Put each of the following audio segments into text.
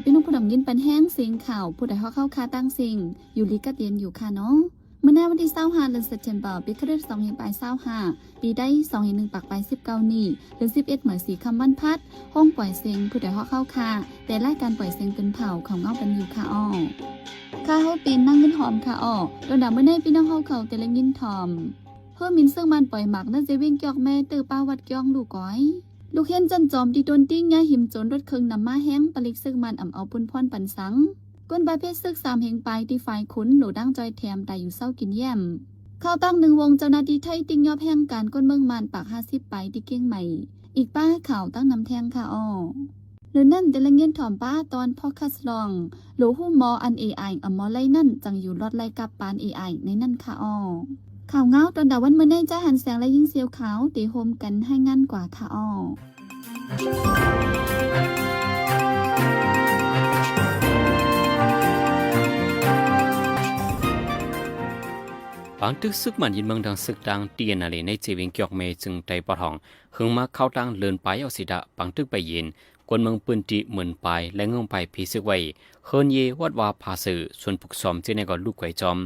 ພີ່ນ້ອງຜູ້ໃດຍິນປັນແຮງເສຍງຂ່າວ ຜູ້ໃດຮອກເຮົາຄາຕັ້ງເສັງ ຢູ່ດີກັບເຢັນຢູ່ຄ່າເນາະ. ມື້ໃນວັນທີຊາວຫ້າ ເດືອນເຊັບເທັມເປີ ປີຄຣິສສອງພັນປາຍຊາວຫ້າ ປີໄທສອງພັນໜຶ່ງປາຍສິບເກົ້ານີ້ ເດືອນສິບເອັດ ມື້ສີ່ຄ່ຳວັນພັດ ໂຮງປ່ອຍເສັງ ຜູ້ໃດຮອກເຮົາຄາ ແຕ່ລາຍການປ່ອຍເສັງເປັນເຜົ່າ ເຂົ້າເງົາກັນຢູ່ຄ່າອ້ອ. ຂ້າເຮົາເປັນນາງເງິນຫອມຄ່າອ້ອ. ໂດນດາມື້ໃນພີ່ນ້ອງເຮົາເຂົາແຕ່ລະຍິນຖ່ອມ ເຮີມິນເຊິ່ງບ້ານປ່ອຍໝາກ ໃນເຈວຽງຈອກແມ ເຕີປ້າວັດກຽງລູກກອຍ. ລູກເຮນຈັນຈອມ ທີ່ຕົນຕີງຍາຫິມໂຈນລົດເຄື່ອງນຳມາແຮງ ປະລິກເຊິ່ງບ້ານອຳເອົາປຸນພອນປັນສັງ. ກົນປະເພດເສິກສາມແຫ່ງປາຍ ທີ່ຝ່າຍຂຸນໂຫຼດັງຈ່ອຍແຖມ ຕາຍຢູ່ເຊົາກິນຢ້ຽມ. ຂ່າວຕ່າງໜຶ່ງວົງ ເຈົ້າໜ້າທີ່ໄທຕິງຍອບແຮງການ ຄົນເມືອງມ່ານປາກຫ້າສິບປາຍ ທີ່ກຽງໃໝ່. ອີກປ້າຂ່າວຕັ້ງນຳແທງຄ່າອ້ອ. ເດີນນັ້ນແຕ່ລະເງິນຖອມປ້າຕອນພອດຄາສລອງ ໂຫຼຮູ້ໝໍອັນເອໄອ ອຳໝໍໄລນັ້ນ ຈັ່ງຢູ່ລອດໄລກັບປານເອໄອໃນນັ້ນຄ່າອ້ອ. ຂ່າວເງົາຕອນດາວັນມື້ໃນ ຈາຫັນແສງ ແລະ ຍິງສຽວຂາວ ເຕໂຮມກັນໃຫ້ງານກວ່າຄ່າອ້ອ. ປາງຕຶກເສິກໝັ້ນຍຶດເມືອງ ດັ່ງເສິກຕັ້ງ TNLA ໃນເຈວຽງຈອກແມ ເຊິ່ງໄດ້ປອດຫ້ອງ ເຮີງມາເຂົ້າຕັ້ງເລີນປາຍອອກສີດາ ປາງຕຶກໄປເຢັນ ກົນເມືອງພື້ນທີ່ໝື່ນປາຍ ແລະ ເງື່ອນໄປພີເສິກໄວ້ ເຮືອນເຢ ວັດວາຜາເສີ ສວນຜຶກຊອມ ເຈົ້າໃນກໍລູກໄກຈອມ.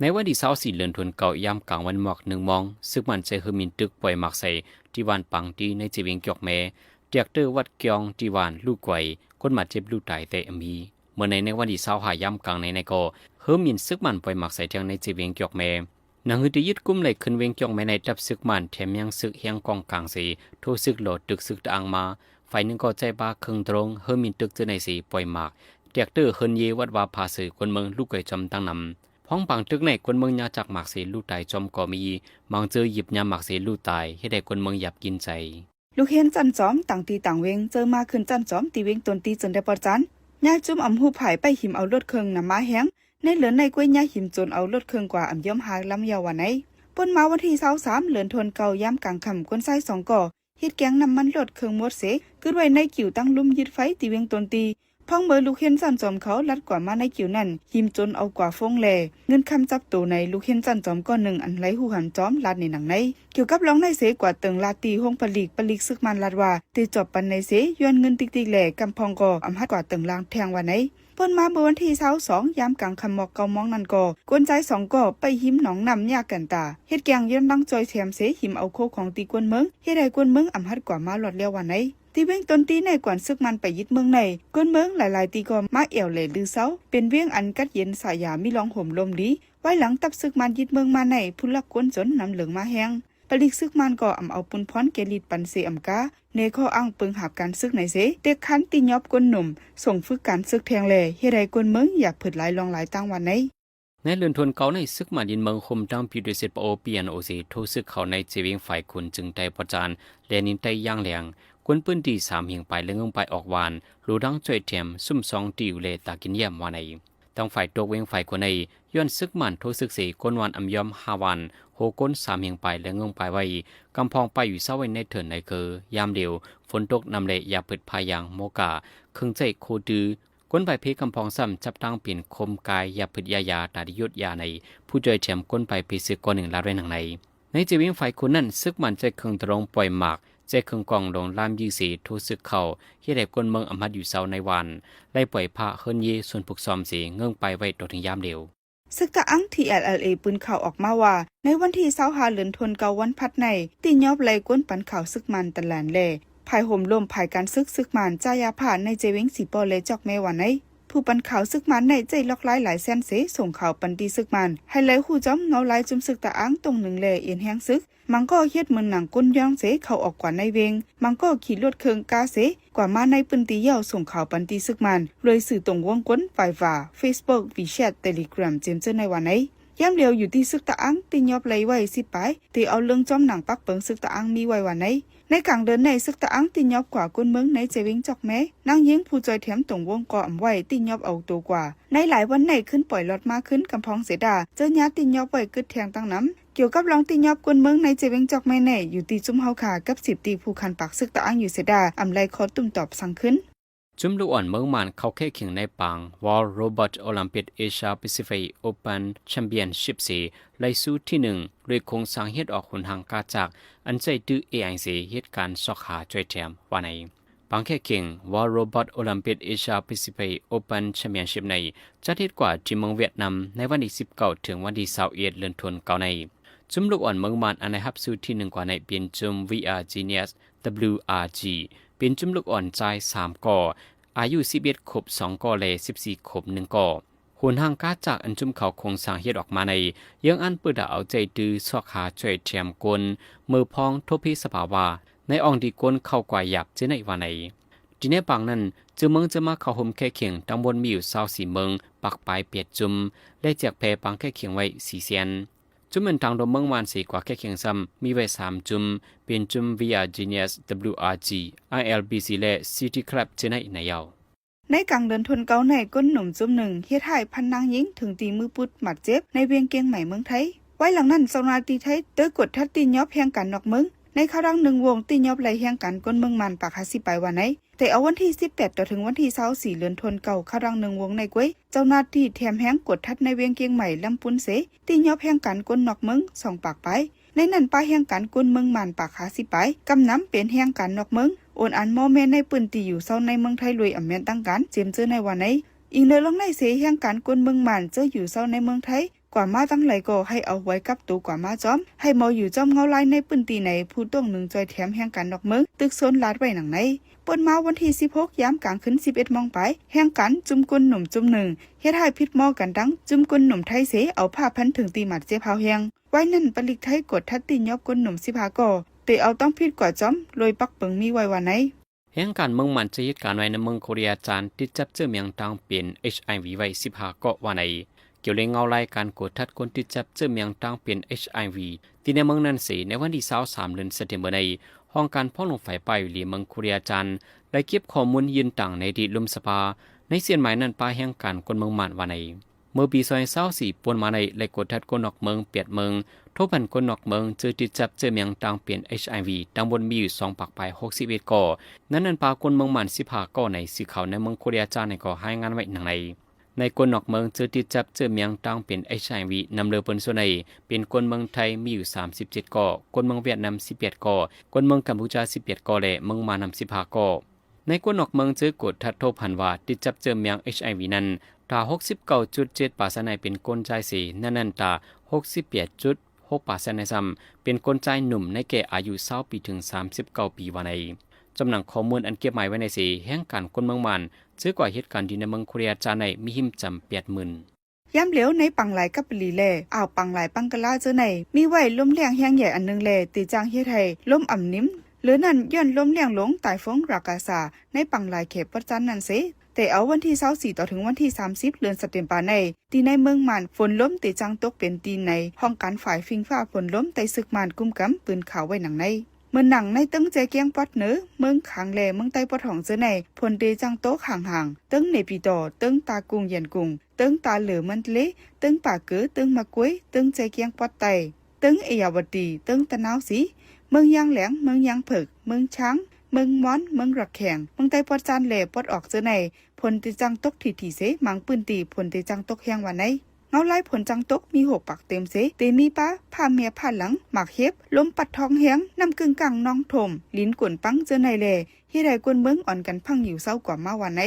ໃນວັນທີຊາວສີ່ ເດືອນທັນເກົ້າ ຍາມກາງວັນໝອກໜຶ່ງໂມງ ເສິກໝັ້ນໃຊ້ເຮືອມິນຕຶກປ່ອຍໝາກໃສ່ ທີ່ບ້ານປາງຕີ ໃນເຈວຽງຈອກແມ ແຕກເຕີວັດກຽງ ທີ່ບ້ານລູກໄກ ຄົນບາດເຈັບລູກຕາຍແຕ່ອຳມີ. ເມື່ອໃນ ໃນວັນທີຊາວຫ້າ ຍາມກາງໃນໃນກໍ ເຮີມິນເສິກໝັ້ນປ່ອຍໝາກໃສ່ແທງໃນເຈວຽງຈອກແມ. ໜັງສືທີ່ຍຶດກຸມໄດ້ຂຶ້ນວຽງຈອກແມໃນ ທັບເສິກໝັ້ນແຖມຍັງເສິກແຮງກອງກາງເສ ໂທເສິກຫຼໍຕຶກເສິກຕະອາງມາ. ຝ່າຍໜຶ່ງກໍໃຊ້ປາເຄື່ອງໂດຣນ ເຮີມິນຕຶກເຈີໃນເສປ່ອຍໝາກ ແຕກເຕີເຮືອນເຢ ວັດວາຜາເສີ ຄົນເມືອງລູກໄກຈອມຕັ້ງນຳ. ພອງປາງຕຶກໃນ ຄົນເມືອງຍາຈາກໝາກເສລູກຕາຍຈອມກໍມີ, ບາງເຈີຫຍິບຍາໝາກເສລູກຕາຍ ເຮັດໃຫ້ຄົນເມືອງຢາກກິນໃຈ. ລູກເຮນຈັນຈອມ ຕ່າງທີ່ຕ່າງວຽງ ເຈີມາຂຶ້ນຈັນຈອມ ທີ່ວຽງຕົນຕີ ເຈີນໄດ້ປະຈັນ ຍາຈຸ້ມອຳຮູບພາຍ ໄປຫິມເອົາລົດເຄື່ອງນຳມາແຮງ ໃນເລີນໃນກ້ວຍຍາຫິມໂຈນເອົາລົດເຄື່ອງກວ່າອຳຍອມຫາລຳຢາວວ່າໃນ. ປົນມາວັນທີຊາວສາມ ເລີນທວນເກົ່າ ຍາມກາງຄ່ຳ ຄົນຊາຍສອງກໍ ເຮັດແກງນ້ຳມັນລົດເຄື່ອງໝົດເສ ກຶດໄວ້ໃນກິວຕັ້ງລຸ່ມຍຶດໄຟ ທີ່ວຽງຕົນຕີ. ພອງເມີລູກເຮນຈັນຈອມເຂົາລັດກວ່າມາໃນກິວນັ້ນ ຫິມໂຈນເອົາກວ່າຟົງແລ ເງິນຄຳຈັບໂຕໃນ ລູກເຮນຈັນຈອມກ້ອນໜຶ່ງ ອັນໄລຮູ້ຫຳຈອມ ລາດໃນໜັງໃນ. ກ່ຽວກັບລອງໃນເສ ກວ່າເຕີງລາດທີ່ໂຮງຜະລິກ ປະລິກເສິກໝັ້ນລາດວ່າ ໄດ້ຈອບປັນໃນເສ ຍ້ອນເງິນຕິກໆແລ ກຳພອງກໍອຳຮັດກວ່າເຕີງລາງແທງວ່າໃນ. ເປີດມາເມື່ອວັນທີຊາວສອງ ຍາມກາງຄ່ຳໝອກເກົ້າໂມງນັ້ນກໍ ຄົນຊາຍສອງກໍໄປຫິມໜອງນ້ຳຍາກັນຕາ ເຮັດແກງຍ້ອນດັງຈ່ອຍແຖມເສ ຫິມເອົາໂຄຂອງທີ່ກວນເມືອງ ເຮັດໃຫ້ກວນເມືອງອຳຮັດກວ່າມາລອດແລ້ວວ່າໃນ. ທີ່ວຽງຕົນຕີໃນກວນເສິກໝັ້ນໄປຍຶດເມືອງໃນ ກວນເມືອງຫຼາຍໆທີ່ກໍມາແອວແລລືເຊົາ ເປັນວຽງອັນກັດເຢັນສາຢາ ມີລອງໂຮມລົມດີ. ໄວ້ຫຼັງທັບເສິກໝັ້ນຍຶດເມືອງມາໃນ ຜູ້ລັກກວນຈົນນຳເລິງມາແຮງ ປະລິກເສິກໝັ້ນກໍອຳເອົາປຸນພອນແກ່ລິດປັນເສອຳກາ ໃນຂໍ້ອ້າງເປິງຫາບການເສິກໃນເສ ເຕັກຄັນຕິຍອບກົນໜຸ່ມ ສົ່ງຝຶກການເສິກແທງແລ ເຮັດໃຫ້ຄົນເມືອງຢາກຜຶດຫຼາຍລອງຫຼາຍຕ່າງວ່າໃນ. ໃນເດືອນທວນເກົ່າໃນ ເສິກໝັ້ນຍຶດເມືອງໂຮມທັງ PWSS ປະໂອ PNO ເສ ໂທເສິກເຂົ້າໃນເຈວຽງຝ່າຍຂຸນ ຈຶ່ງໄດ້ປະຈານ ແລະ ນິນໄຕຢ່າງແຮງ ຄົນພື້ນທີ່ສາມແຫ່ງປາຍ ແລະ ເງິນປາຍອອກຫວານ ໂລດັງຊ່ວຍແຖມ ຊຸມຊອງຕິວ ແລ ຕາກິນຢ້ຽມວ່າໃນ. ທາງຝ່າຍຕົກວຽງຝ່າຍຄົນໃນ ຍ້ອນເສິກໝັ້ນໂທເສິກເສ ຄົນຫວານອຳຍອມຫ້າຫວານ ໂຮກົນສາມແຫ່ງປາຍ ແລະ ເງິນປາຍໄວ້ ກຳພອງໄປຢູ່ເຊົາໄວ້ໃນເຖິນໃນເຄີ ຍາມດຽວ ຝົນຕົກນ້ຳແລ ຢາຜຶດພາຍາງ ໝໍກາ ເຄື່ອງໃຊ້ໂຄຕື້ ກົນໄປເພກຳພອງຊ້ຳ ຈັບຕັ້ງເປັນຄົມກາຍ ຢາຜຶດຢາຢາ ຕາດິຍຸດຢາໃນ ຜູ້ຈ່ອຍແຖມກົນໄປເພເສິກ ກ່ອນໜຶ່ງລາດໄວ້ໜັງໃນ. ໃນເຈວຽງຝ່າຍຄຸນນັ້ນ ເສິກໝັ້ນໃຊ້ເຄື່ອງຕະຫຼອງປ່ອຍໝາກ ໃຊ້ເຄື່ອງກອງລົງລາມຢີເສ ໂທເສິກເຂົ້າ ເຮັດໃຫ້ຄົນເມືອງອຳຮັດຢູ່ເຊົາໃນຫວານ ໄລ່ປ່ອຍພະເຮືອນເຢ ສ່ວນຜຶກຊອມເສ ເງິງປາຍໄວ້ຕໍ່ເຖິງຍາມດຽວ. ເສິກຕະອັງ TNLA ປືນຂ່າວອອກມາວ່າ ໃນວັນທີຊາວຫ້າ ເດືອນທວນເກົ້າ ວັນພັດໃນ ຕິຍອບໄລ່ກົນປັນຂ່າວເສິກໝັ້ນຕະຫຼານແລ ພາຍໂຮມລົມພາຍການເສິກ ເສິກໝັ້ນ ຈາຢາພາ ໃນເຈວຽງສີປໍ ແລະ ຈອກແມວ່າໃນ. ຜູ້ປັນຂ່າວເສິກໝັ້ນໃນ ໃຊ້ລອກລາຍຫຼາຍແສນເສ ສົ່ງຂ່າວປັນຕິເສິກໝັ້ນ ໃຫ້ໄລ່ຮູ້ຈອມເງົາລາຍຈຸມເສິກຕະອາງ ຕົງໜຶ່ງແລ ເອັນແຮງເສິກ ມັງກໍເຮັດເໝືອນໜັງກົນຍ້ອງເສ ເຂົ້າອອກກວ່າໃນວຽງ ມັງກໍຂີ່ລົດເຄື່ອງກາເສ ກວ່າມາໃນພື້ນທີ່ ແລ້ວສົ່ງຂ່າວປັນຕິເສິກໝັ້ນ ລວຍສື່ຕົງວົງກົນ Viber Facebook WeChat Telegram ເຈີມເຈີໃນວ່າໃນ. ຍາມດຽວຢູ່ທີ່ເສິກຕະອາງ ຕິຍອບໄລ່ໄວ້ສິບປາຍ ທີ່ເອົາເລື່ອງຈອມໜັງປັກເປິງເສິກຕະອາງມີໄວ້ວ່າໃນ. ໃນກາງເດືອນໃນ ເສິກຕະອາງຕິຍອບກວ່າກົນເມືອງໃນເຈວຽງຈອກແມ ນາງຍິງຜູ້ຈ່ອຍແຖມຕົງວົງກໍອຳໄວ້ ຕິຍອບເອົາໂຕກວ່າ ໃນຫຼາຍວັນໃນ ຂຶ້ນປ່ອຍລອດມາຂຶ້ນ ກຳພອງເສດາ ເຈີຍາຕິຍອບໄວ້ກຶດແທງຕັ້ງນຳ. ກ່ຽວກັບລອງຕິຍອບກົນເມືອງໃນເຈວຽງຈອກແມໃນ ຢູ່ທີ່ຊຸມເຮົາຄາກັບສິບຕີຜູ້ຄັນປາກເສິກຕະອາງຢູ່ເສດາ ອຳໄລ່ຂໍຕຸ້ມຕອບສັງຄືນ. ຈຸມລູກອ່ອນເມືອງມ່ານເຂົ້າແຂ່ງຂັນໃນປາງ World Robot Olympic Asia Pacific Open Championship ເສ ໄລ່ຊູທີ່ໜຶ່ງ ໂດຍໂຄງສ້າງເຮັດອອກຫົນທາງກາຈາກ ອັນໃຊ້ຕື້ ເອໄອ ເສ ເຮັດການຊອກຫາຊ່ວຍແຖມວ່າໃນ. ປ ປາງແຂ້ຂຽງ World Robot Olympic Asia Pacific Open Championship ໃນ ຈັດເຮັດກວ່າທີ່ເມືອງຫວຽດນາມ ໃນວັນທີສິບເກົ້າ ເຖິງວັນທີຊາວເອັດ ເດືອນທົນເກົ້າໃນ. ຈຸ້ມລູກອ່ອນເມືອງມ່ານ ອັນໄດ້ຮັບຊື່ທີໜຶ່ງກວ່າໃນ ເປັນຈຸ້ມ VR Genius WRG ເປັນຈຸ້ມລູກອ່ອນຊາຍສາມກໍ ອາຍຸສິບເອັດຄົບສອງກໍ ແລະ ສິບສີ່ຄົບໜຶ່ງກໍ. ໂຫນຮ່າງກາຈາກອັນຈຸ້ມເຂົາໂຄງສ້າງເຮັດອອກມາໃນ ເຍືອງອັນເປີດດາເອົາໃຈຕື້ຊອກຫາຊ່ວຍແຖມກົນ ເມີພອງທົບເພສະພາວະ ໃນອ່ອງທີ່ກົນເຂົ້າກວ່າຢາກເຈີໃນວ່າໃນ. ທີ່ໃນປາງນັ້ນ ຈື່ເມືອງເຈີມາເຂົ້າໂຮມແຂ້ຂຽງ ທັງໝົດມີຢູ່ຊາວສີ່ເມືອງ ປາກປາຍແປດຈຸ້ມ ແລະ ແຈກແຜ່ປາງແຂ້ຂຽງໄວ້ສີ່ແສນ. ຈຸ້ມແມ່ນທາງລົມເມືອງມ່ານເສກວ່າແຂ້ຂຽງຊ້ຳ ມີໄວ້ສາມຈຸ້ມ ເປັນຈຸ້ມ VR Genius WRG ILBC ແລະ City Club ເຈີໃນໃນເຍົາ. ໃນກາງເດືອນທົນເກົ້າໃນ ຄົນໜຸ່ມຈຸ້ມໜຶ່ງເຮັດຮ້າຍພັນນາງຍິງ ເຖິງທີ່ມືປຸດບາດເຈັບ ໃນວຽງກຽງໃໝ່ເມືອງໄທ. ໄວ້ຫຼັງນັ້ນ ເຈົ້າໜ້າທີ່ໄທເຕີກວດທັດຕີຫຍໍບແຮງການນອກເມືອງ ໃນຄາວດາງໜຶ່ງວົງ ຕີຫຍໍບໄລ່ແຮງການຄົນເມືອງມ່ານປາກຫ້າສິບປາຍວ່າໃນ. ແຕ່ເອົາວັນທີສິບແປດຕໍ່ເຖິງວັນທີຊາວສີ່ ເດືອນທົນເກົ້າ ຄາວດາງໜຶ່ງວົງໃນກວຍ ເຈົ້າໜ້າທີ່ແຖມແຮງກວດທັດໃນວຽງກຽງໃໝ່ ລຳປຸນເສ ຕີຫຍໍບແຮງການຄົນນອກເມືອງສອງປາກປາຍ. ໃນນັ້ນປະແຮງການຄົນເມືອງມ່ານປາກຫ້າສິບປາຍ ກຳນຳເປັນແຮງການນອກເມືອງ ໂອນອັນມໍ່ແມ່ໃນພື້ນທີ່ຢູ່ເຊົາໃນເມືອງໄທ ລວຍອຳແມ່ນຕັ້ງການ ເຈີມເຈີໃນວ່າໃນ. ອີງເນີ່ງລົງໃນເສ ແຮງການຄົນເມືອງມ່ານເຈີຢູ່ເຊົາໃນເມືອງໄທ ກວ່າມາຕັ້ງຫຼາຍກໍໃຫ້ເອົາຫວຍກັບໂຕກວ່າມາຈອມ ໃຫ້ເມົາຢູ່ຈອມເງົາລາຍໃນພື້ນທີ່ໃນ ຜູ້ຕ້ອງໜຶ່ງຈ່ອຍແຖມແຮງການນອກເມືອງ ຕຶກໂຊນລາດໄວ້ໜັງໃນ. ປົນມາວັນທີສິບຫົກ ຍາມກາງຄືນສິບເອັດໂມງປາຍ ແຮງການຈຸ້ມຄົນໜຸ່ມຈຸ້ມໜຶ່ງ ເຮັດຮ້າຍຜິດໝໍ້ກັນດັ່ງ ຈຸ້ມຄົນໜຸ່ມໄທເສ ເອົາຜ້າພັນເຖິງທີ່ບາດເຈັບຮາວແຮງ. ໄວ້ນັ້ນປະລິກໄທກວດທັດຕີຫຍໍບຄົນໜຸ່ມສິບຫ້າກໍ ແຕ່ເອົາຕ້ອງຜິດກວ່າຈອມ ລວຍປັກເປິງມີໄວ້ວ່າໃນ. ແຮງການເມືອງມ່ານຈະເຮັດການໄວ້ນຳເມືອງໂຄເຣຍຈານ ຕິດຈັບເຊື້ອເມືອງຕ່າງເປັນ HIV ໄວ້ສິບຫ້າເກາະວ່າໃນ. ກ່ຽວເລື່ອງເງົາລາຍການກວດທັດຄົນຕິດຈັບເຊື້ອເມືອງຕ່າງເປັນ HIV ທີ່ໃນເມືອງນັ້ນເສ ໃນວັນທີຊາວສາມ ເດືອນເຊັບເທັມເບີໃນ ຫ້ອງການພອກໜູໄຟປ່າຍຢູ່ເລີເມືອງໂຄເຣຍຈານ ໄດ້ເກັບຂໍ້ມູນຍື່ນຕັ້ງໃນທີ່ລຸ່ມສະພາ ໃນສ່ຽນໝາຍນັ້ນປະແຮງການຄົນເມືອງມ່ານວ່າໃນ. ເມື່ອປີສອງພັນຊາວສີ່ ປົນມາໃນໄດ້ກວດທັດຄົນນອກເມືອງແປດເມືອງ ໂທພັນຄົນນອກເມືອງເຈີຕິດຈັບເຊື້ອເມືອງຕ່າງເປັນ HIV ທັງໝົດມີຢູ່ສອງປາກປາຍຫົກສິບເອັດກໍ. ໃນນັ້ນປະຄົນເມືອງມ່ານສິບຫ້າກໍໃນ ສື່ຂ່າວໃນເມືອງໂຄເຣຍຈານໃນກໍລາຍງານໄວ້ດັ່ງໃນ. ໃນຄົນນອກເມືອງເຈີຕິດຈັບເຊື້ອເມືອງຕ່າງເປັນ HIV ນຳເລີເພິ່ນສ່ວນໃຫຍ່ເປັນຄົນເມືອງໄທມີຢູ່ສາມສິບເຈັດກໍ, ຄົນເມືອງຫວຽດນາມສິບແປດກໍ, ຄົນເມືອງກຳປູຈາສິບແປດກໍ ແລະ ເມືອງມານຳສິບຫ້າກໍ. ໃນຄົນນອກເມືອງເຈີກວດທັດໂທພັນວ່າຕິດຈັບເຊື້ອເມືອງ HIV ນັ້ນ ຕາ ຫົກສິບເກົ້າຈຸດເຈັດເປີເຊັນ ໃນເປັນຄົນຊາຍເສ, ໃນນັ້ນຕາ ຫົກສິບແປດຈຸດຫົກເປີເຊັນ ໃນຊ້ຳເປັນຄົນຊາຍໜຸ່ມໃນແກ່ອາຍຸຊາວປີເຖິງສາມສິບເກົ້າປີວ່າໃນ. ຈຳນວນຂໍ້ມູນອັນເກັບໝາຍໄວ້ໃນເສ, ແຮງການຄົນເມືອງມ່ານເຈີກວ່າເຫດການທີ່ໃນເມືອງໂຄເຣຍຈານໃນມີຫິມຈຳແປດໝື່ນ. ຍາມຫຼຽວໃນປາງລາຍກັບປະລີ ແລະ ອ່າວປາງລາຍປັງກະລາເຈີໃນ ມີໄວ້ລົມແລ້ງແຮງໃຫຍ່ອັນໜຶ່ງ ແລະ ເຕຈັ່ງເຮັດໃຫ້ລົມອຳນິມ ເຫຼືອນັ້ນຍ້ອນລົມແລ້ງລົງ ຕາຍຟອງຣາກາສາ ໃນປາງລາຍແຂປອດຈັນນັ້ນເສ. ແຕ່ເອົາວັນທີຊາວສີ່ຕໍ່ເຖິງວັນທີສາມສິບ ເດືອນເຊັບເທັມເບີໃນ ທີ່ໃນເມືອງມ່ານຝົນລົມເຕຈັ່ງຕົກເປັນທີ່ໃນຫ້ອງການຝ່າຍຟິງຟ້າຝົນລົມໃຕ້ຊຶກມ່ານກຸມກຳປືນຂາວໄວ້ໜັງໃນ. ເໝືອນໜັງໃນເຕີງແຈກຽງປອດເໜີ, ເມືອງຄາງ ແລະ ເມືອງໃຕ້ປອດຫ້ອງເຈີໃນ ຝົນເຕຈັ່ງຕົກຫ່າງໆ ເຕີງເນປີຕໍ, ເຕີງຕາກຸງ ຢຽນກຸງ, ເຕີງຕາເຫຼີ ມັນເຕເລ, ເຕີງປາເກີ, ເຕີງມະກວຍ, ເຕີງແຈກຽງປອດໃຕ້, ເຕີງເອຍາວະຕີ, ເຕີງຕະນາວສີ, ເມືອງຢາງແຫຼງ, ເມືອງຢາງເຜິກ, ເມືອງຊາງ, ເມືອງມອນ, ເມືອງຣັກແຂງ, ເມືອງໃຕ້ປອດຈັນ ແລະ ປອດອອກເຈີໃນ ຝົນເຕຈັ່ງຕົກຖີ່ໆເສ, ບາງພື້ນທີ່ຝົນເຕຈັ່ງຕົກແຮງວ່າໃນ. ເງົາລາຍຝົນຈັ່ງຕົກມີຫົກປາກເຕັມເສ, ເຕມີປາ, ຜາເມຍຜາຫຼັງ, ໝາກເຫັບ, ລົມປັດທອງແຮງ, ນ້ຳກຶ້ງກັ້ງນອງຖົມ, ລິນກວນປັງເຈີໃນແລ ເຮັດໃຫ້ຄົນເມືອງອ່ອນກັນພັງຢູ່ເຊົາກວ່າມາວ່າໃນ.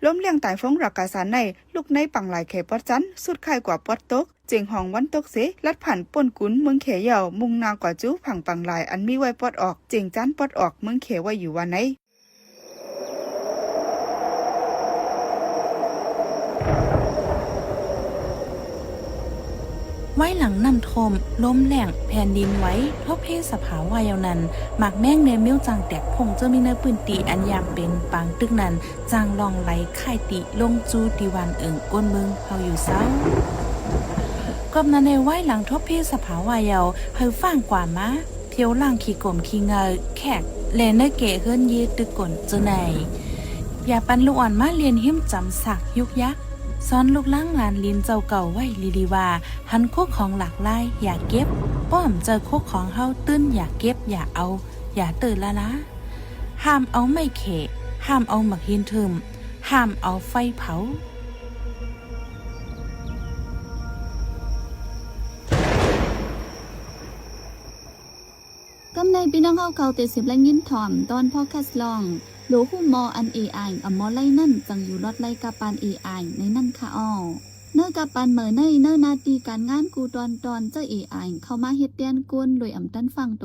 ລົມແລ້ງຕາຍຟອງຣາກາສາໃນ ລຸກໃນປາງລາຍແຂປອດຈັນ, ສຸດຄ້າຍກວ່າປອດຕົກ, ເຈັງຮອງວັນຕົກເສ, ລັດຜ່ານປົ້ນກຸນເມືອງແຂຢາວ, ມຸ່ງໜ້າກວ່າຈຸຝັ່ງປາງລາຍ ອັນມີໄວ້ປອດອອກ, ເຈັງຈານປອດອອກເມືອງແຂໄວ້ຢູ່ວ່າໃນ. ໄວ້ຫຼັງນ້ຳຖ້ວມ, ລົມແລ້ງ, ແຜ່ນດິນໄຫວ, ທົບເພສະພາວະເຍົານັ້ນ, ໝາກແມງແລະເມວຈ້າງແຕກພົ້ງ ເຈົ້າມີໃນພື້ນທີ່ອັນຢ່າງເປັນປາງຕຶກນັ້ນ ຈ້າງລ່ອງໄຫຼຄ້າຍຕິລົງສູ່ທີ່ບ້ານເອີ່ງ ຄົນເມືອງເຮົາຢູ່ເຊົາ. ກອບນັ້ນໃນໄວ້ຫຼັງທົບເພສະພາວະເຍົາ ໃຫ້ຟັງກວ່າມາ ພຽວລ້າງຂີ້ກົມຂີ້ເຫຍື້ອແຂກ ແລະ ເນື້ອແກະເຮືອນເຢຕຶກກົນເຈົ້າໃນ. ຢ່າປັນລູກອ່ອນມາຫຼິ້ນຫິມຈຳສາກຍຸກຍັກ. ສອນລູກຫຼານຫຼານຫຼິ້ນເຈົ້າເກົ່າໄວ້ດີໆວ່າ ຫັນຄູ່ຂອງຫຼາກຫຼາຍຢ່າເກັບ, ປ້ອມເຈົ້າຄູ່ຂອງເຮົາຕື່ນຢ່າເກັບ, ຢ່າເອົາ, ຢ່າເຕີລະລາ. ຫ້າມເອົາໄມ້ເຂ, ຫ້າມເອົາໝາກຫີນທຶ້ມ, ຫ້າມເອົາໄຟເຜົາ. ກຳໃນພີ່ນ້ອງເຮົາເຂົ້າໄປເສບແລະຍິນພ້ອມຕອນພອດແຄສລອງ ໂຫຼງຫຸ້ມໝໍອັນ ເອໄອ ອຳໝໍໄລ່ນັ້ນ ຈັ່ງຢູ່ລອດໄລ່ກັບປານ ເອໄອ ໃນນັ້ນຄະອໍ. ເນີກັບປານໃໝ່ໃນ ເນີໜ້າທີ່ການງານ ກູ່ຕອນຕອນ ໃຊ້ ເອໄອ ເຂົ້າມາເຮັດແທນຄົນ ໂດຍອຳຕັນຟັງໂຕ.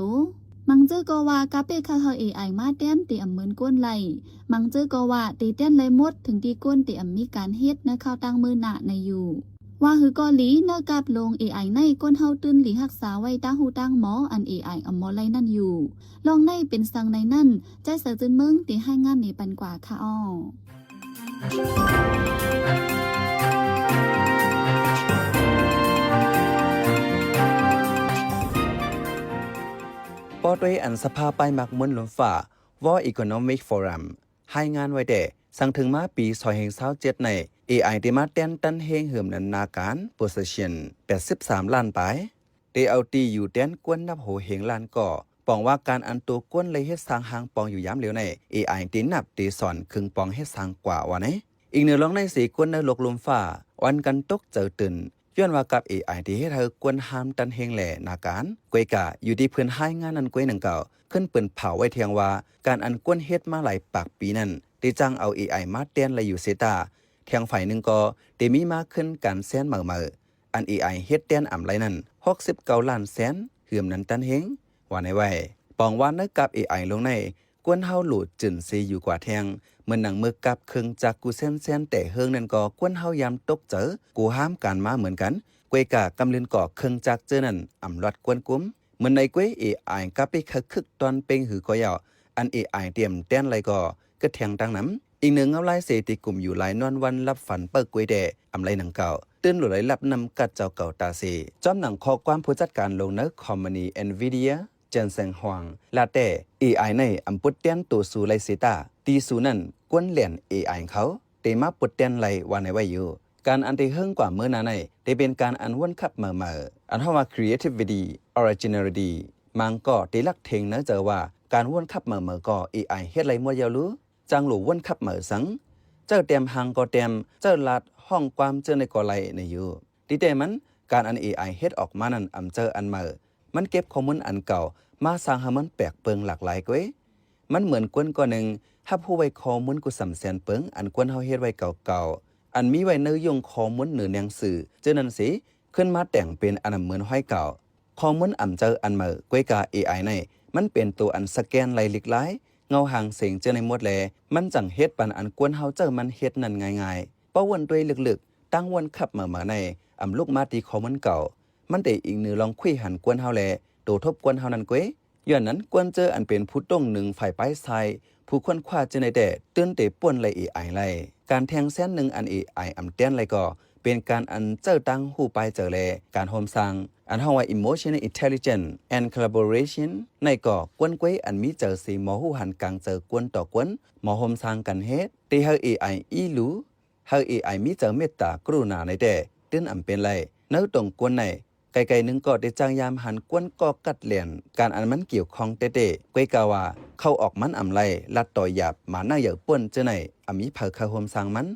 ມັງເຈີກໍວ່າ ກາເປ້ເຂົ້າເອົາ ເອໄອ ມາແທນ ເຕອຳເມີນຄົນໄລ່. ມັງເຈີກໍວ່າ ເຕແທນໄລ່ໝົດ ເຖິງທີ່ຄົນເຕອຳມີການເຮັດ ໃນຄາວຕ່າງມື້ໜ້າໃນຢູ່. ວ່າຄືກໍດີ ເນີກັບໂລງ ເອໄອ ໃນ ຄົນເຮົາຕື່ນຫຼີຮັກສາໄວ້ ຕາງຫູຕາງໝໍ ອັນ ເອໄອ ອຳໝໍໄລ່ນັ້ນຢູ່. ລອງໃນເປັນສັງໃນນັ້ນ ໃຈສາຍຈືນເມືອງ ເຕຮາຍງານເນປັນກວ່າຄະອໍ. ເພາະດ້ວຍອັນສະພາປ້າຍມັກມົນລົມຟ້າ World Economic Forum ຮາຍງານໄວ້ແຕ່ ສັ່ງເຖິງມາປີສອງພັນຊາວເຈັດໃນ ເອໄອ ໄດ້ມາແທນຕັນເຮງ ເຫີມນັນນາການ Position ແປດສິບສາມລ້ານປາຍ ໄດ້ເອົາທີ່ຢູ່ແທນຄົນນັບໂຫເຮງລ້ານກໍ ປອງວ່າການອັນໂຕຄົນໄລ່ເຮັດສ້າງຮ່າງປອງຢູ່ຍາມຫຼຽວໃນ ເອໄອ ໄດ້ນັບໄດ້ສອນເຄິ່ງປອງເຮັດສ້າງກວ່າວ່າໃນ. ອີກເໜືອລອງໃນເສ ຄົນໃນໂລກລົມຟ້າ ອ່ອນກັນຕົກໃຈຕື່ນ ຍ້ອນວ່າກັບ ເອໄອ ທີ່ເຮັດໃຫ້ຄົນຫ້າມຕັນເຮງແລະນາການ. ກວຍກາ ຢູ່ທີ່ເພິ່ນຮາຍງານນັ້ນກວຍໜຶ່ງເກົ່າ ຂຶ້ນເປິ້ນເຜົາໄວ້ແທງວ່າ ການອັນຄົນເຮັດມາຫຼາຍປາກປີນັ້ນ ໄດ້ຈ້າງເອົາ ເອໄອ ມາແທນໄລຢູ່ເສຍຕາ ແທງຝ່າຍໜຶ່ງກໍໄດ້ມີມາຂຶ້ນການແຊນໃໝ່ໆ ອັນ ເອໄອ ເຮັດແທນອຳໄລນັ້ນ ຫົກສິບເກົ້າລ້ານແສນ ເຮືອມນັ້ນຕັນເຮງ ວ່າໃນໄວ້ ປອງວ່າເນີກັບ ເອໄອ ລົງໃນ ຄົນເຮົາໂຫຼດຈືນເສຢູ່ກວ່າແທງ ເໝືອນໜັງເມືອກັບເຄື່ອງຈັກກູແຊນໆ ແຕ່ເຮີງນັ້ນກໍຄົນເຮົາຍາມຕົກໃຈ ກູຫ້າມການມາເໝືອນກັນ ກວຍກາກຳລືນກໍເຄື່ອງຈັກເຈີນັ້ນ ອຳລັດກວນກຸມ ເໝືອນໃນກວຍ ເອໄອ ກະໄປຄະຄຶກຕອນເປັງຫືກໍຍາວ ອັນ ເອໄອ ຕຽມແທນໄລກໍ ກະແທງຕັ້ງນຳ ອີກເໜືອເງົາລາຍເສ ທີ່ກຸມຢູ່ຫຼາຍນອນວັນຫຼັບຝັນເປີກກວຍແຕ່ ອຳໄລໜັງເກົ່າ ຕື່ນໂຫຼໄລລັບນຳກັດເຈົ້າເກົ່າຕາເສ ຈ້ອມໜັງຂໍ້ຄວາມຜູ້ຈັດການໂລງໃນຄອມພານີ Nvidia ເຈີນແຊງຮວງ ລາແຕ່ ເອໄອ ໃນອຳປຸດແທນໂຕຊູໄລເສຕາ ທີ່ຊູນັ້ນ ຄວນແລ່ນ ເອໄອ ເຂົາ ເຕມາປົດແທນໄລວ່າໃນໄວ້ຢູ່ ການອັນເຕເຮີງກວ່າເມີນາໃນ ເຕເປັນການອັນວົນຂັບມາໃໝ່ ອັນເຮົາວ່າ creativity originality ມັງກໍເຕລັກເທັງໃນໃຈວ່າ ການວົນຂັບມາໃໝ່ກໍ ເອໄອ ເຮັດໄລໝົດຍາວລູ ຈັ່ງໂຫຼວົນຂັບມາໃໝ່ສັງ ເຈົ້າແຕ້ມຮ່າງກໍແຕ້ມ ເຈົ້າລາດຫ້ອງຄວາມເຈີໃນກໍໄລໃນຢູ່ ຕິແຕ່ມັນ ການອັນ ເອໄອ ເຮັດອອກມານັ້ນ ອຳເຈີອັນໃໝ່ ມັນເກັບຂໍ້ມູນອັນເກົ່າ ມາສ້າງໃຫ້ມັນແປກເປິງຫຼາກຫຼາຍກວ່າ ມັນເໝືອນຄົນກ່ອນໜຶ່ງ ຮັບຮູ້ໄວ້ຂໍ້ມູນກູສຳແສນເປິງ ອັນຄົນເຮົາເຮັດໄວ້ເກົ່າໆ ອັນມີໄວ້ໃນຍົງຂໍ້ມູນເໜືອໜັງສື ເຈົ້ານັ້ນເສ ຂຶ້ນມາແຕ່ງເປັນອັນນຳເໝືອນຮ້ອຍເກົ່າ ຂໍ້ມູນອຳເຈີອັນໃໝ່ ກວຍກາ ເອໄອ ໃນ ມັນເປັນໂຕອັນສະແກນໄລລິກລາຍ ເງົາຫາງເສັງເຈົ້າໃນໝົດແລ ມັນຈັ່ງເຮັດປັນອັນຄົນເຮົາເຈົ້າມັນເຮັດນັ້ນງ່າຍໆ ເພາະວົນດ້ວຍເລິກໆ ຕັ້ງວົນຂັບມາໃໝ່ໃນ ອຳລຸກມາທີ່ຂໍ້ມູນເກົ່າ ມັນເຕອີງເໜືອລອງຄຸຍຫັນຄົນເຮົາແລ ໂຕທົບຄົນເຮົານັ້ນກວ່າ ຍ້ອນນັ້ນ ຄວນເຈີອັນເປັນຜູ້ຕົງໜຶ່ງຝ່າຍປາຍຊາຍ ຜູ້ຄົ້ນຄວ້າເຈົ້າໃນແຕ່ ຕື່ນເຕປ່ນໄລເອໄອໄລ ການແທງແຊນໜຶ່ງອັນເອໄອອຳແທນໄລກໍ ເປັນການອັນເຈົ້າຕັ້ງຮູ້ປາຍເຈີແລ ການໂຮມສ້າງ ອັນເຮົາວ່າ emotional intelligence and collaboration ໃນກໍ ຄວນກວຍອັນມີເຈີເສ ໝໍຮູ້ຫັນກາງເຈີຄົນຕໍ່ຄົນ ໝໍໂຮມສ້າງກັນເຮັດ ເຕໃຫ້ເອໄອອີ່ຫຼູ ໃຫ້ເອໄອມີເຈີເມດຕາກະລຸນາໃນແຕ່ ຕື່ນອຳເປັນໄລ ໃນຕົງຄົນໃນ ໄກໆໜຶ່ງກໍໄດ້ຈ້າງຍາມຫັນຄວນກໍກັດແລ່ນ ການອັນມັນກ່ຽວຂ້ອງແຕ່ໆ ກວຍກາວ່າ ເຂົ້າອອກມັນອຳໄລ ລັດຕໍ່ຢາບ ໝານາກຢາກປ່ນເຈົ້າໃນ ອຳມີໃຜເຂົ້າຮ່ວມສ້າງມັນ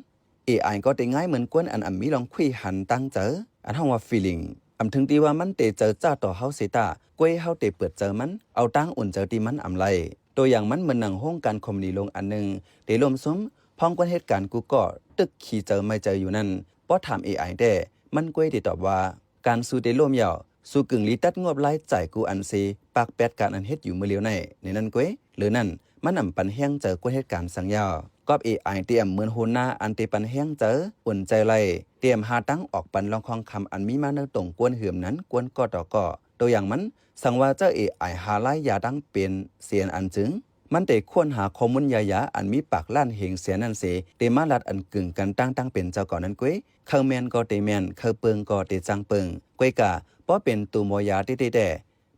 ເອໄອກໍໄດ້ງ່າຍເໝືອນຄົນອັນອຳມີລອງຄຸຍຫັນຕັ້ງເຈີ ອັນເຮົາວ່າ feeling ອຳເຖິງທີ່ວ່າມັນເຕເຈີຈ້າຕໍ່ເຮົາເສຍຕາ ກວຍເຮົາເຕເປີດເຈີມັນ ເອົາຕາງອຸ່ນເຈີທີ່ມັນອຳໄລ ໂຕຢ່າງມັນເໝືອນໜັງໂຮງການຄອມພານີໂລງອັນໜຶ່ງ ເຕລົມຊຸມ ພ້ອມຄົນເຮັດການກູກໍຕຶກຂີ້ເຈີໄໝ້ເຈີຢູ່ນັ້ນ ພໍຖາມເອໄອແຕ່ ມັນກວຍໄດ້ຕອບວ່າ ການຊູເຕໂລມຍາວ ຊູກຶ່ງລີຕັດງົບລາຍຈ່າຍກູອັນເຊ ປາກແປດການອັນເຮັດຢູ່ມື້ລຽວໃນ ໃນນັ້ນກວຍ ເລີນັ້ນ ມັນອຳປັນແຮງເຈີຄົນເຮັດການສັງຍາວ ກອບເອໄອຕຽມເໝືອນຫົວໜ້າອັນເຕປັນແຮງເຈີ ອຸ່ນເຈີໄລ ຕຽມຫາທາງອອກປັນລອງຄອງຄຳອັນມີມາໃນຕົງກວນເຮືອມນັ້ນກວນກໍຕໍ່ກໍ ໂຕຢ່າງມັນ ສັງວ່າເຈົ້າເອໄອຫາລາຍຢາຕັ້ງເປັນເສນອັນຈຶ່ງ ມັນໄດ້ຄົ້ນຫາຂໍ້ມູນຢາຢາອັນມີປາກລ້ານເຮງແສນນັ້ນເສ ໄດ້ມາລັດອັນກຶ່ງກັນຕັ້ງຕັ້ງເປັນເຈົ້າເກົ່ານັ້ນກວຍ ເຂົາແມ່ນກໍເຕແມ່ນ ເຂົາເປິງກໍເຕຈ້າງເປິງ ກວຍກາ ພໍເປັນໂຕໝໍຢາເຕເຕແຕ່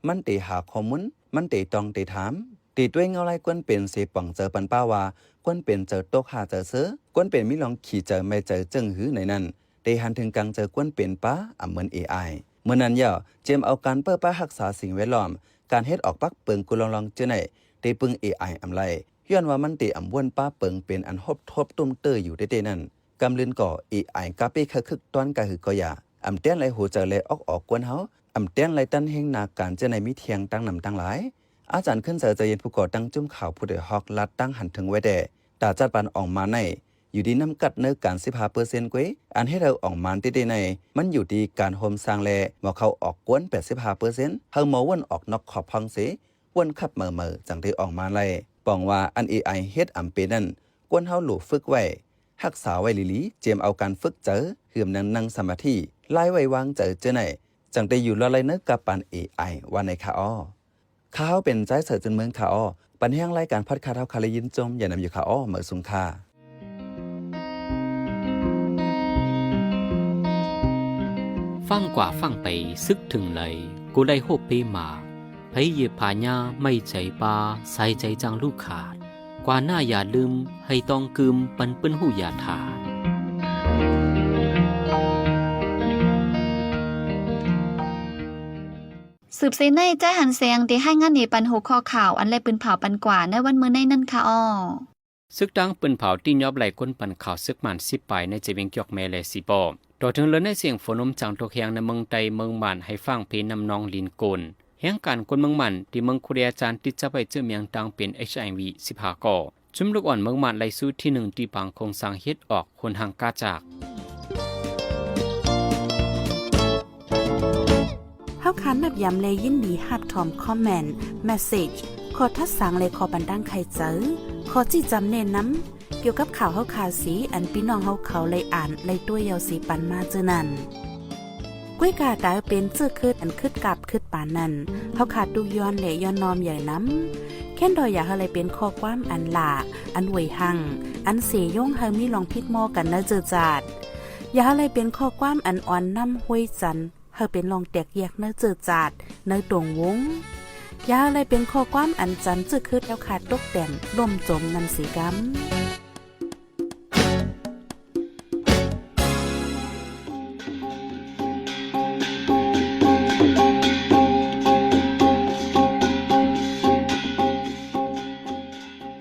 ມັນເຕຫາຂໍ້ມູນ ມັນເຕຕ້ອງເຕຖາມ ເຕດ້ວຍເງົາລາຍຄວນເປັນເສ ປອງເຈີປັນປ້າວ່າ ຄວນເປັນເຈີຕົກຫາເຈີເຊີ ຄວນເປັນມີລອງຂີ້ເຈີໄໝ້ເຈີເຈິ່ງຫືໃນນັ້ນ ໄດ້ຫັນເຖິງກາງເຈີຄວນເປັນປ້າ ອຳເໝືອນເອໄອ ເມື່ອນັ້ນຍາວ ຈຽມເອົາການເປີ້າປ້າຮັກສາສິ່ງແວດລ້ອມ ການເຮັດອອກປັກເປິງກູລອງລອງເຈີໃນ ໄດ້ເປິງເອໄອອຳໄລ ຍ້ອນວ່າມັນໄດ້ອຳວົນປ້າເປິງເປັນອັນຮົບທົບຕຸ້ມເຕີຢູ່ເຕເຕນັ້ນ ກຳລຶນກໍເອໄອກະໄປເຂົ້າຄຶກຕ້ອນກະຫືກໍຢາ ອຳແຕນໄລຫົວໃຈແລອອກອອກກວນເຮົາ ອຳແຕນໄລຕັນເຮງນາການເຈົ້າໃນມີທ່ຽງຕັ້ງນຳຕັ້ງຫຼາຍ ອາຈານ ຄືນເສີ ເຈີເຢັນ ຜູ້ກໍ່ຕັ້ງຈຸ້ມຂ່າວຜູ້ດອຍຮອກ ລາດຕັ້ງຫັນເຖິງໄວ້ແດ່ ຕາຈັດປານອອງມານໃນ ຢູ່ດີນຳກັດເນີການສິບຫ້າເປີເຊັນກວ່າ ອັນເຮັດໃຫ້ອອງມານຕິດໄດ້ໃນ ມັນຢູ່ທີ່ການໂຮມສ້າງ ແລະ ໝໍເຂົ້າອອກກວນແປດສິບຫ້າເປີເຊັນ ໃຫ້ໝໍວົນອອກນອກຂອບຫ້ອງເສ ວົນຂັບເໝີໆ ຈັ່ງໄດ້ອອງມານໄດ້. ປອງວ່າອັນ ເອໄອ ເຮັດອຳເປນັ້ນ ກວນເຮົາຫຼູຝຶກໄວ້ ຮັກສາໄວ້ຫຼີໆ ຈຽມເອົາການຝຶກໃຈ ເຮືອມນັ່ງນັ່ງສະມາທິ ລາຍໄວ້ວາງໃຈເຈີໃນ ຈັ່ງໄດ້ຢູ່ລອດໄດ້ເນີກັບປານ ເອໄອ ວ່າໃນຄະອໍ. ຂ້າເຮົາເປັນ ຈາຍເສີ ຈຸນເມືອງ ຄະອໍ. ປັນແຮງລາຍການພອດຄາສເຮົາຄະ ໄດ້ຍິນຊົມ ຢ່ານຳຢູ່ຄະອໍ ເໝີສູງຄ່ະ. ຟັງກວ່າຟັງໄປ ຊຶກເຖິງໄຫຼ ກໍໄດ້ໂຮບເປມາ ໃຜຢຽບຜາຫຍ້າ ໄມ້ໃຈປ່າ ສາຍໃຈຈັ່ງລູກຂາດ ກວ່າໜ້າຢ່າລືມ ໃຫ້ຕ້ອງກືມ ປັນເປີ້ນຮູ້ຢ່າຖາດ. ສືບເສຍໃນ ຈາຍຫັນແສງ ໄດ້ຮາຍງານໃຫ້ປັນຫົວຂໍ້ຂ່າວ ອັນແລະປືນເຜົາປັນກວ່າໃນວັນມື້ໃນນັ້ນຄະອໍ. ຊຶກຕ່າງປືນເຜົາ ຕີນຍອບໄລ່ກົນປັນຂ່າວຊຶກມານສິບປາຍ ໃນຈະວຽງຈອກແມ ແລະ ສີປໍ. ຕໍ່ເຖິງເລີນໃນສຽງຝົນລົມຈາງຕົກແຮງໃນເມືອງໃຕ້ເມືອງມານ ໃຫ້ຟາງເພນ້ຳນອງລິນໂກນ. ແຮງການຄົນເມືອງມານ ທີ່ເມືອງຄູເດຍຈານ ຕິດຈັບໄວ້ເຊື້ອເມືອງຕ່າງເປັນ ເອັດໄອວີ ສິບຫ້າກໍ. ຊຸມລູກອ່ອນເມືອງມານໄລ່ສູ້ທີໜຶ່ງ ທີ່ປາງໂຄງສ້າງເຮັດອອກ ໂຄນຮ່າງກາຈາກ. ເຮົາຄານນັບຢາມ ແລະ ຍິນດີຮັບຖອມຄອມເມັນ, ເມສເຊຈ, ຂໍ້ທັດສາງ ແລະ ຂໍ້ບັນດາງໄຂໃຈ, ຂໍ້ຊີ້ຈຳແນະນຳ ກ່ຽວກັບຂ່າວເຮົາຄາເສ ອັນພີ່ນ້ອງເຮົາເຂົາໄດ້ອ່ານໄດ້ຕົວະເຍົາເສປັນມາເທື່ອນັ້ນ. ກ້ວຍກາຕາເປັນເຈີຂຶດ ອັນຂຶດກາບຂຶດປານນັ້ນ ເຮົາຄາຕຸກຍ້ອນ ແລະ ຍ້ອນນ້ອມໃຫຍ່ນຳ. ແຄ້ນດອຍຢາກໃຫ້ໄດ້ເປັນຂໍ້ຄວາມອັນຫຼ້າ ອັນຫວຍຮັ່ງ ອັນເສຍົງໃຫ້ມີລອງຜິດໝໍ້ກັນໃນເຈີຈາດ. ຢ່າໃຫ້ໄດ້ເປັນຂໍ້ຄວາມອັນອ່ອນນ້ຳຫ້ວຍຈັນ ໃຫ້ເປັນລອງແຕກແຍກໃນເຈີຈາດ ໃນຕົງວົງ. ຢ່າໃຫ້ໄດ້ເປັນຂໍ້ຄວາມອັນຈັນເຈີຂຶດແລ້ວຄາຕົກແຕ່ນລົ້ມຈົມນັ້ນເສກຳ.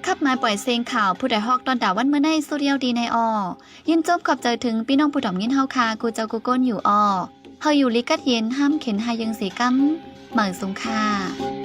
ຂັບມາປ່ອຍເສັງຂ່າວ ຜູ້ດອຍຮອກ ຕອນດາວັນມື້ໃນ ສຸດຍອດດີໃນອໍ. ຍິນຊົມຂອບໃຈເຖິງພີ່ນ້ອງຜູ້ຖອມຍິນເຮົາຄາ ກູເຈົ້າກູກົນຢູ່ອໍ. ເຮົາຢູ່ລີກັດເຢັນ ຫ້າມເຂັນຫາຍເຢິງເສກຳ. ເໝີສູງຄ່ະ.